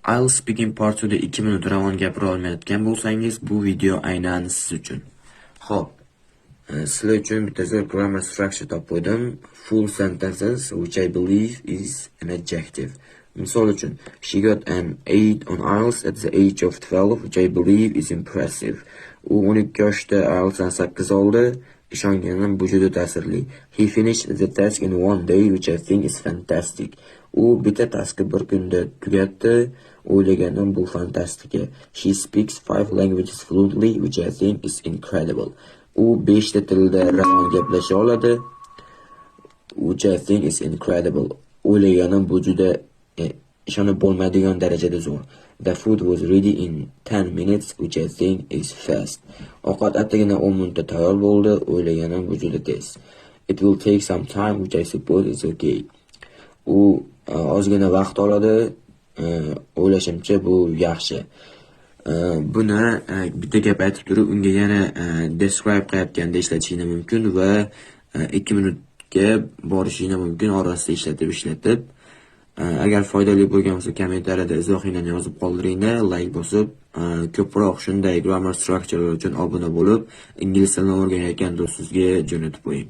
IELTS Speaking Part 2'da 2 minut ravon gapira olmayotgan bo'lsangiz, bu video aynan siz uchun. Xo'p, sizlar uchun bitta zo'r grammar structure topib qo'ydim. Full sentences, which I believe is an adjective. Misol uchun, "She got an 8 on IELTS at the age of 12, which I believe is impressive." U 12 yoshda IELTSdan 8 oldi. Ishonganim, bu juda ta'sirli. He finished the task in one day, which I think is fantastic. U bitta taskni bir kunda tugatdi. O'ylaganim, bu fantastika. She speaks five languages fluently, which I think is incredible. U beshta tilda ravon gaplasha oladi, which I think is incredible. O'ylaganim, bu juda ishonib bo'lmaydigan darajada zo'r. The food was ready in 10 minutes, which I think is fast. Ovqat atagina 10 minutda tayyor bo'ldi. O'ylaganim, bu juda tez. It will take some time, which I suppose is okay. U ozgina vaqt oladi. O'ylashimcha, bu yaxshi. Buni bitta gap aytib turib, unga yana describe qilayotganda ishlatishinglar mumkin va 2 minutga borishinglar mumkin orasida ishlatib ishlatib. Agar foydali bo'lgan bo'lsa, kommentariyada izohinglarni yozib qoldiringlar, like bosib, ko'proq shunday grammar structure uchun obuna bo'lib, ingliz tilini o'rganayotgan do'stingizga jo'natib qo'ying.